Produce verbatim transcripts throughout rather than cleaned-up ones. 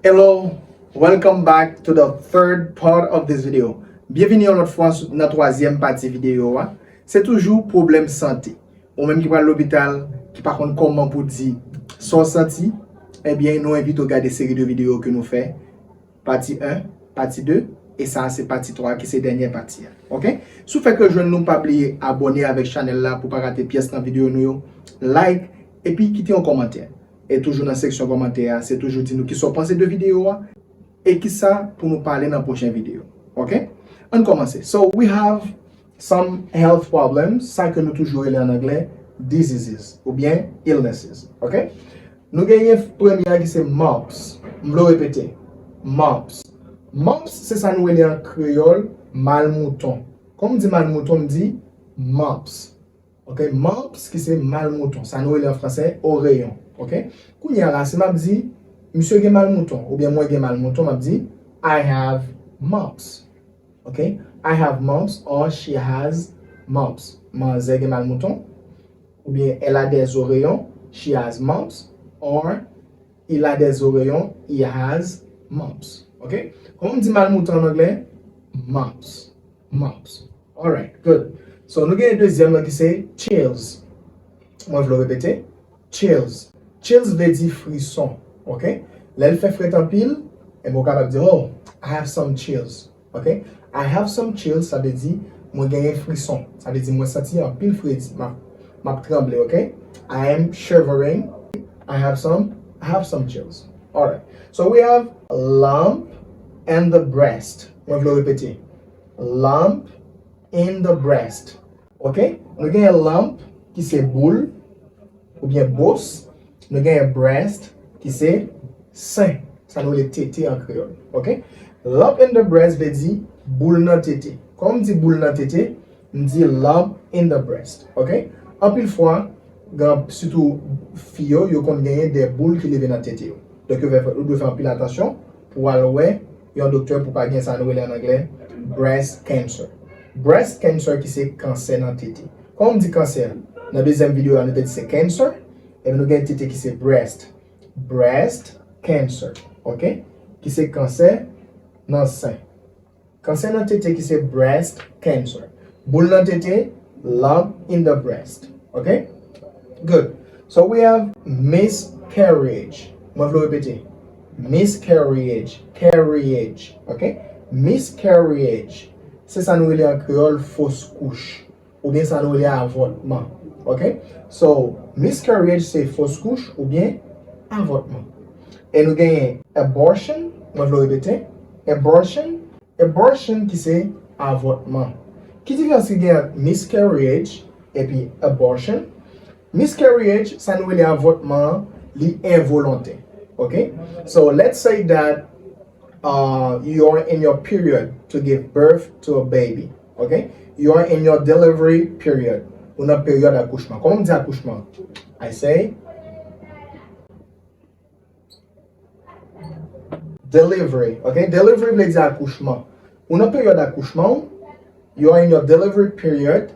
Hello, welcome back to the third part of this video. Byenvini yon lòt fwa sou- nan twazyèm pati videyo a. Se toujou pwoblèm sante. Ou menm ki pral lopital, ki pa konn kòman pou di sa w santi, ebyen, nou envite w gade seri de videyo ke nou fè, pati en, pati de, e sa a se pati twa ki se dènyè pati a. Oke? Si w fèk rejwenn nou, pa bliye abòne avèk chanèl la pou pa rate pyès nan videyo nou yo, like, epi kite yon kòmantè. E toujou nan seksyon kòmantè a, se toujou di nou kisa w panse de videyo a e kisa pou nou pale nan pwochen videyo. Oke? Ann kòmanse. So, we have some health problems, sa ke nou toujou rele an anglè diseases oubyen illnesses. Oke? Nou genyen premye a ki se mumps. M vle w repete. Mumps. Mumps, se sa nou rele an kreyòl mal mouton. Kòm m di mal mouton, m di mumps. Oke, mumps ki se mal mouton. Sa nou rele an fransè oreyon. Oke? Kounye a la, si m ap di, misye gen mal mouton, oubyen mwen gen mal mouton, m ap di, I have mumps. Oke? I have mumps or she has mumps. Manzè gen mal mouton, oubyen elle a des oreillons, she has mumps, or il a des oreillons, he has mumps. Oke? Kòman m di mal mouton an anglè? Mumps. Mumps. Alright, good. So, nou gen dezyèm nan ki se chills. Mwen vle w repete. Chills. Chills vle di frison. Oke? Lè l fè frèt anpil, ebyen, ou kapab di, oh, I have some chills. Oke? I have some chills, sa vle di, mwen genyen frison. Sa vle di, mwen santi anpil fredi. M ap, m ap tranble, oke? I am shivering. I have some, I have some chills. Alright. So we have lump in the breast. Mwen vle w repete. Lump in the breast. Oke? Nou genyen lump ki se boul oubyen bos. Nou genyen breast ki se sen. Sa nou rele tete an kreyòl. Oke? Lump in the breast vle di boul nan tete. Kòman m di boul nan tete? M di lump in the breast. Oke? Anpil fwa, gen, sitou fi yo, yo konn genyen de boul ki leve nan tete yo. Donk, yo fè, ou dwe fè anpil atansyon pou w al wè yon doktè pou pa gen sa nou rele an anglè breast cancer. Breast cancer ki se kansè nan tete. Kòman m di kansè? Nan dezyèm videyo a, nou te di se cancer, epi nou gen tete ki se breast. Breast cancer, oke? Ki se kansè nan sen. Kansè nan tete ki se breast cancer. Boul nan tete, lump in the breast. Oke? Good. So we have miscarriage. Mwen vle w repete. Miscarriage. Carriage. Oke? Miscarriage. Se sa nou rele an kreyòl fos kouch. Oubyen sa nou rele avòtman. Oke? So, miscarriage se fos kouch oubyen avòtman. E nou genyen abortion, mwen vle w repete, abortion, abortion ki se avòtman. Ki diferans ki gen ant miscarriage epi abortion? Miscarriage, sa nou rele avòtman an, li envolontè. Oke? So, let's say that uh, you are in your period to give birth to a baby. Okay? You are in your delivery period. Ou nan peryòd akouchman. Kòman m di akouchman? I say delivery. Okay? Delivery vle di akouchman. Ou nan peryòd akouchman ou. You are in your delivery period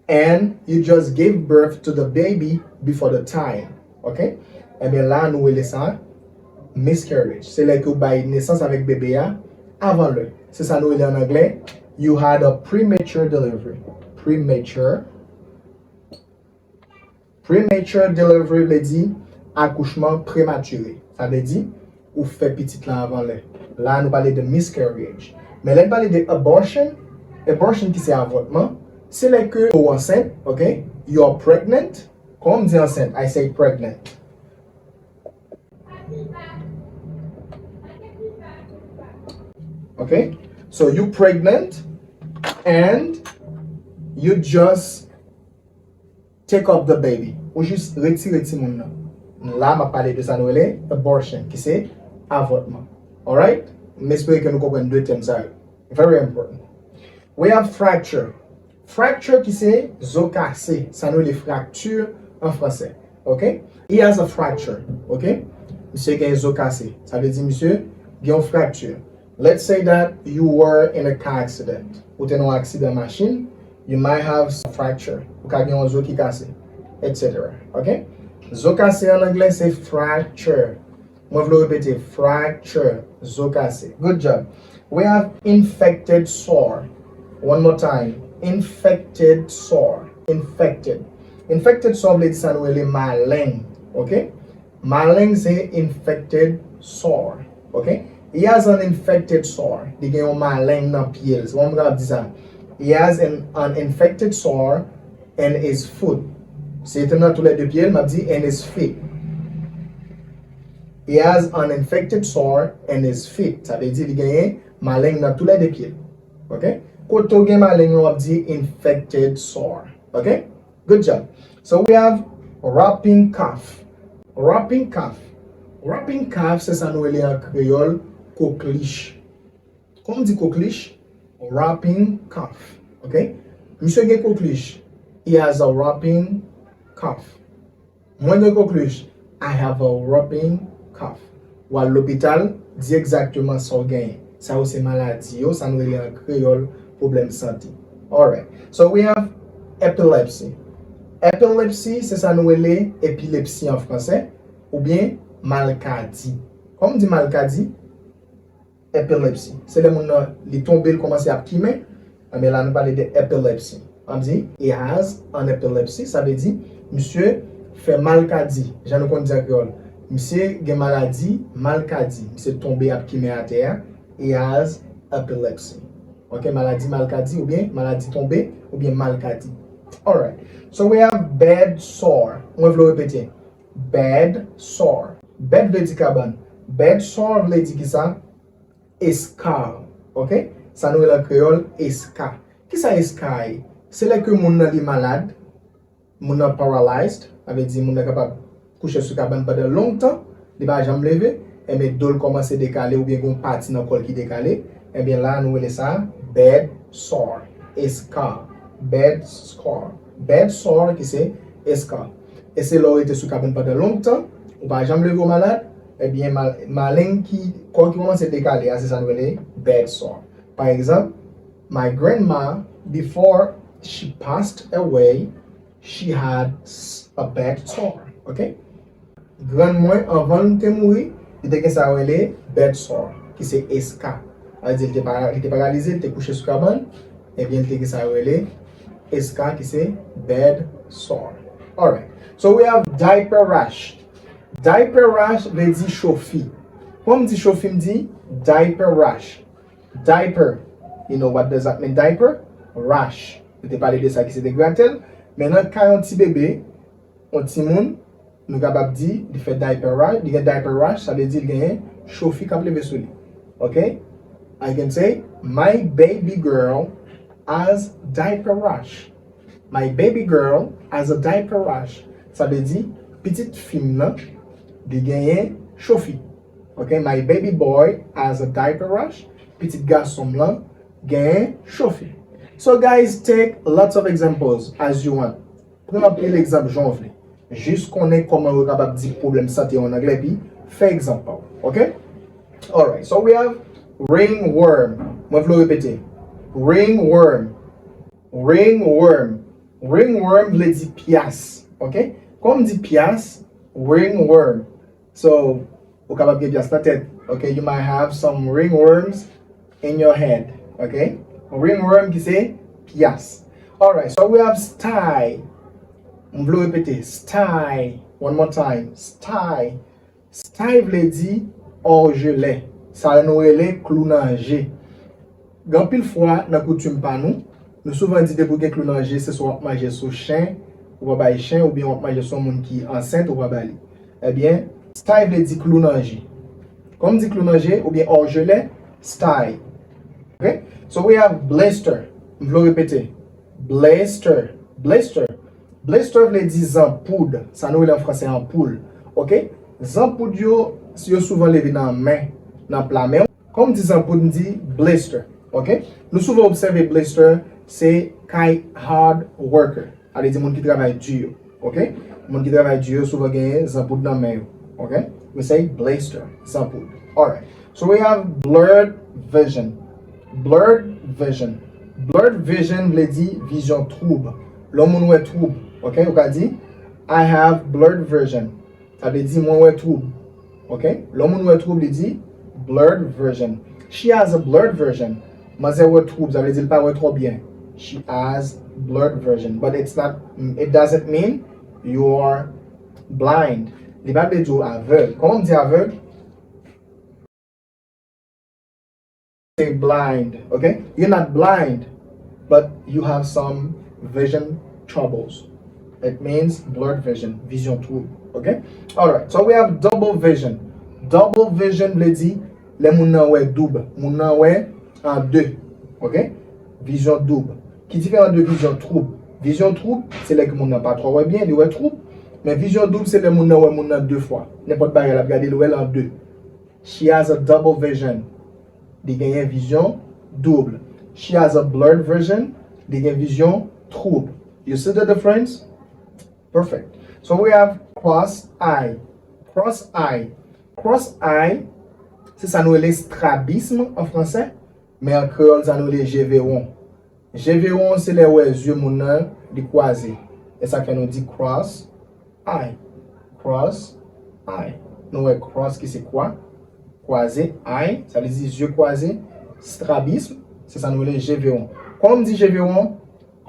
and you just gave birth to the baby before the time. Okay? Ebyen la, nou rele sa miscarriage. Se lè ke w bay nesans avèk bebe a avan lè. Se sa nou rele an anglè, you had a premature delivery. Premature. Premature delivery vle di akouchman prematire. Sa vle di, ou fè pitit lan avan lè. La, nou pale de miscarriage. Men lè n pale de abortion, abortion ki se avòtman, se lè ke ou ansent, okay? You are pregnant. Kòman m di ansent? I say pregnant. Okay? So you pregnant and you just take up the baby. Ou jis retire timoun nan. La, m ap pale de sa nou rele abortion, ki se avòtman. Alright? M espere ke nou konprann de tèm sa yo. Very important. We have fracture. Fracture ki se zo kase, sa nou rele fracture an fransè. Okay? He has a fracture. Okay? Misye gen zo kase. Sa vle di misye gen yon fracture. Let's say that you were in a car accident. Ou te nan yon aksidan machin, you might have some fracture. Ou ka gen yon zo ki kase, et cetera. Okay? Zo kase an anglè se fracture. Mwen vle repete, fracture, zo kase. Good job. We have infected sore. One more time. Infected sore. Infected. Infected sore vle di sa nou rele maleng. Ok? Maleng se infected sore. Ok? He has an infected sore. Li gen yon maleng nan pye l. Se kòman m kapab di sa? He has an, an infected sore in his foot. Se te nan toulède pye l, m ap di in his feet. He has an infected sore in his feet. Sa vle di li genyen maleng nan toulède pye l. Ok? Kote w gen maleng nan, w ap di infected sore. Ok? Good job. So we have whooping cough. Whooping cough. Whooping cough, se sa nou rele an kreyòl koklich. Kòman w di koklich? Whooping cough. Ok? Misye gen koklich. He has a whooping cough. Mwen gen koklich. I have a whooping cough. W al lopital, di egzakteman sa w genyen. Sa yo se maladi yo, sa nou rele an kreyòl pwoblèm sante. Alright. So we have epilepsy. Epilepsy, se sa nou rele epilepsi an fransè, oubyen malkadi. Kòman w di malkadi? Epilepsy. Se lè moun nan li tonbe, l kòmanse ap kimen. Enben la nou pale de epilepsy. An di, he has an epilepsy, sa vle di misye fè malkadi, jan nou konn di an kreyòl. Misye gen maladi malkadi, misye tonbe ap kimen atè a. He has epilepsy. Ok, maladi malkadi oubyen maladi tonbe oubyen malkadi. Alright. So we have bed sore. Mwen vle repete. Bed sore. Bed vle di kabann. Bed sore vle di kisa? Eskar. Ok? Sa nou rele an kreyòl eska. Kisa eska ye? Se lè ke moun nan li malad, moun nan paralyzed, sa vle di moun nan kapab kouche sou kabann pandan lontan, li pa janm leve, enben do l kòmanse dekale oubyen gen yon pati nan kò l ki dekale, enben la nou rele sa bed sore, eska, bed sore, bed sore ki se eska. E se lè w rete sou kabann pandan lontan, ou pa janm leve, w malad, ebyen mal, maleng ki, kò ki kòmanse dekale a, se sa nou rele bed sore. Pa egzanp, my grandma, before she passed away, she had a bed sore. Ok? Grann mwen, anvan l te mouri, li te gen sa yo rele bed sore, ki se eska. Sa vle di li te para-, li te paralize, li te kouche sou kabann, ebyen li te gen sa yo rele eska, ki se bed sore. Alright. So we have diaper rash. Diaper rash vle di chofi. Kòman m di chofi, m di diaper rash. Diaper, you know what does that mean, diaper? Rash. Nou te pale de sa ki se te gratèl. Men nan ka yon ti bebe, yon timoun, nou kapab di li fè diaper rash, li gen diaper rash, sa vle di li genyen chofi k ap leve sou li. Ok? I can say, my baby girl has diaper rash. My baby girl has a diaper rash. Sa vle di, pitit fi m nan, li genyen chofi. Ok, my baby boy has a diaper rash. Pitit gason m lan genyen chofi. So guys, take lots of examples as you want. Pran anpil egzanp jan w vle. Jis konnen kòman w kapab di pwoblèm sante an anglè, epi fè egzanp pa w. Ok? Alright, so we have ringworm. Mwen vle w repete. Ringworm. Ringworm. Ringworm vle di pyas. Ok? Kòman m di pyas? Ringworm. So, ou kapab gen pyas nan tèt. Ok? You might have some ringworms in your head. Ok? Ringworm ki se pyas. Alright, so we have sty. M vle w repete. Sty. One more time. Sty. Sty vle di òjelè. Sa nou rele klou nan je. Gen anpil fwa nan koutim pa nou, nou souvan di depi w gen klou nan je, se swa w ap manje sou chen, ou pa bay chen, oubyen w ap manje sou yon moun ki ansent, ou pa ba li. Ebyen, sty vle di klou nan je. Kòman m di klou nan je oubyen òjelè? Sty. Ok? So we have blister. M vle w repete. Blister. Blister. Blister vle di zanpoud. Sa nou rele an fransè anpoul. Ok? Zanpoud yo, yo souvan leve nan men, nan pla men w. Kòman m di zanpoud, m di blister. Ok? Nou souvan obsève blister, se kay hard worker. Sa vle di moun ki travay di yo. Ok? Moun ki travay di yo souvan genyen zanpoud nan men yo. Ok? We say blister, zanpoud. Alright. So we have blurred vision. Blurred vision. Blurred vision vle di vizyon twoub. Lè yon moun wè twoub, ok, ou ka di, I have blurred vision. Sa vle di mwen wè twoub. Ok? Lè yon moun wè twoub, li di blurred vision. She has a blurred vision. Manzè wè twoub, sa vle di l pa wè twò byen. She has blurred vision. But it's not, it doesn't mean you're blind. Li pa vle di w avèg. Kòman m di avèg? Say blind, ok? You're not blind, but you have some vision troubles. It means blurred vision, vizyon twoub, ok? Alright, so we have double vision. Double vision vle di lè moun nan wè doub, moun nan wè an de, ok? Vizyon doub. Ki diferan de vizyon twoub? Vizyon twoub, se lè ke moun nan pa twò wè byen, li wè twoub. Men vizyon doub, se lè moun nan wè moun nan de fwa. Nenpòt bagay, l ap gade, l wè l an de. She has a double vision. Li genyen vizyon doub. She has a blurred vision. Li gen vizyon twoub. You see the difference? Perfect. So we have cross eye. Cross eye. Cross eye, se sa nou rele strabisme an fransè, men an kreyòl, sa nou rele je vewon. Je vewon se lè w wè zye moun nan, li kwaze. E sa k fè nou di cross eye. Cross eye. Nou wè cross ki se kwa, kwaze, eye, sa vle di zye kwaze, strabisme, se sa nou rele je vewon. Kòman m di je vewon?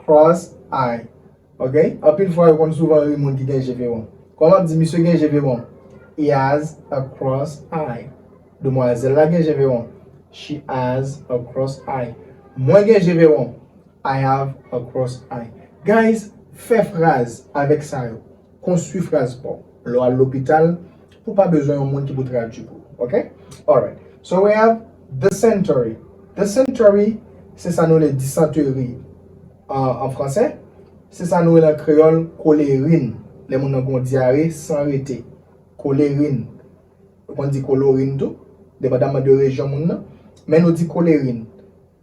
Cross eye. Ok? Anpil fwa, yo konn souvan ri moun ki gen je vewon. Kòman m ap di misye gen je vewon? He has a cross eye. Demwazèl la gen je vewon. She has a cross eye. Mwen gen je vewon. I have a cross eye. Guys, fè fraz avèk sa yo. Konstwi fraz pa w. Lè w al lopital, pou w pa bezwen yon moun ki pou tradui pou ou. Ok? Alright. So we have dysentery. Dysentery, se sa nou rele disanteri an, an fransè. Se sa nou rele an kreyòl kolerin. Lè moun nan gen yon dyare san rete. Kolerin. Ou konn di kolorin tou, depandaman de rejyon moun nan. Men nou di kolerin.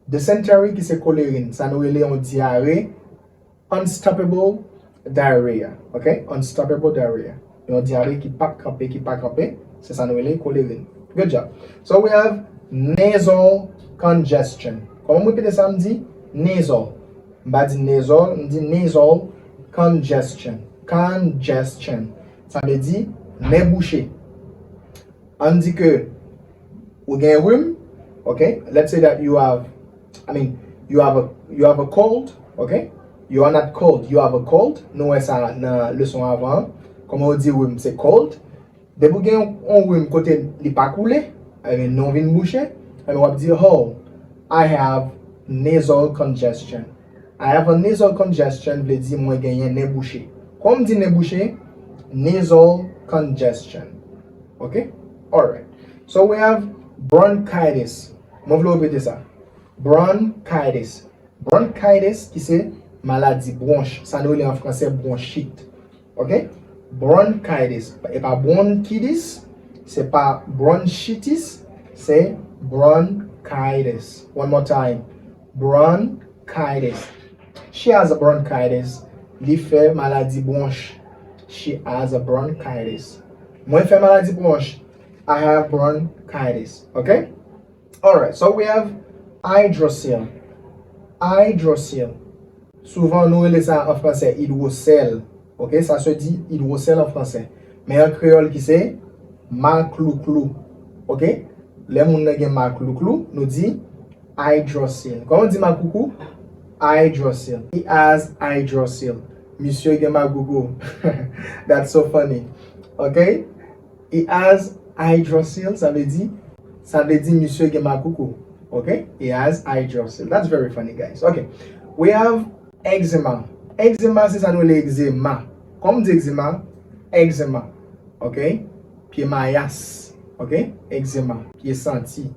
Dysentery ki se kolerin, sa nou rele yon dyare, unstoppable diarrhea. Ok? Unstoppable diarrhea. Yon dyare ki p ap kanpe, ki pa kanpe, se sa nou rele kolerin. Good job. So we have nasal congestion. Kòman m repete sa m di? Nasal. M pa di nasal, m di nasal congestion. Congestion. Sa vle di nen bouche. Ann di ke ou gen rim, ok? Let's say that you have, I mean, you have a, you have a cold, ok? You are not cold, you have a cold. Nou wè sa nan leson avan an. Kòman yo di rim? Se cold. Depi w gen yon, yon rim kote li pa koule, ebyen, nen w vin bouche, ebyen, w ap di, oh, I have nasal congestion. I have a nasal congestion vle di mwen genyen nen bouche. Kòman m di nen bouche? Nasal congestion. Ok? Alright. So we have bronchitis. Mwen vle repete sa. Bronchitis. Bronchitis ki se maladi bwonch. Sa nou rele an fransè bwonchit. Ok? Bronchitis. E pa bronkitis, se pa bronchitis, se bronchitis. One more time. Bronchitis. She has a bronchitis. Li fè maladi bwonch. She has a bronchitis. Mwen fè maladi bwonch. I have bronchitis. Ok? Alright, so we have hydrocele. Hydrocele. Souvan nou rele sa an fransè idwosèl. Ok, sa se di idwosèl an fransè. Men an kreyòl ki se maklouklou. Ok? Lè moun nan gen maklouklou, nou di hydrocele. Kòman w di makoukou? Hydrocele. He has hydrocele. Misye gen makoukou. That's so funny. Ok? He has hydrocele, sa vle di, sa vle di misye gen makoukou. Ok? He has hydrocele. That's very funny, guys. Ok. We have eczema. Eczema, se sa nou rele egzema. Kòman w di egzema? Eczema. Ok? Pye mayas. Ok? Eczema. Pye santi.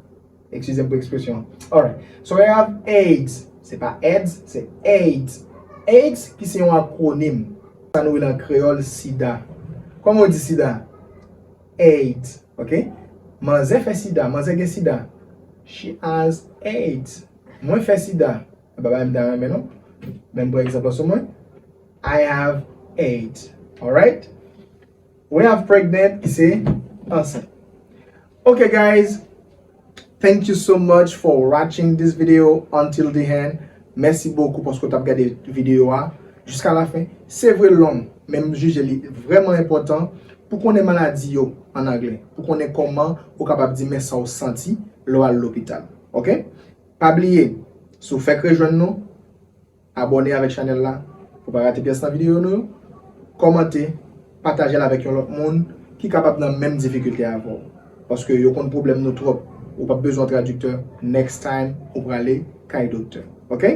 Eskize m pou ekspresyon an. Alright. So we have AIDS. Se pa AIDS, se AIDS. AIDS ki se yon akwonim. Sa nou rele an kreyòl sida. Kòman w di sida? AIDS. Ok? Manzè fè sida. Manzè gen sida. She has AIDS. Mwen fè sida. E pa bagay m ta renmen non. Men m pran egzanp lan sou mwen. I have AIDS. Alright? We have pregnant ki se ansent. Ok, guys. Thank you so much for watching this video until the end. Mèsi bokou paske w t ap gade videyo a jiska la fen. Se vre l long, men m jije li vrèman enpòtan pou konnen maladi yo. an anglè, pou konnen kòman ou kapab di men sa w santi lè w al lopital. Oke? Pa bliye, si w fèk rejwenn nou, abòne avèk chanèl la pou pa rate pyès nan videyo nou yo. Kòmante, pataje l avèk yon lòt moun ki kapab nan menm difikilte avè w. Paske yo konn pwoblèm nou twòp. Ou p ap bezwen yon tradiktè. Next time, ou prale kay doktè. Oke?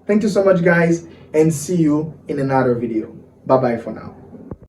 Thank you so much, guys, and see you in another video. Bye bye for now.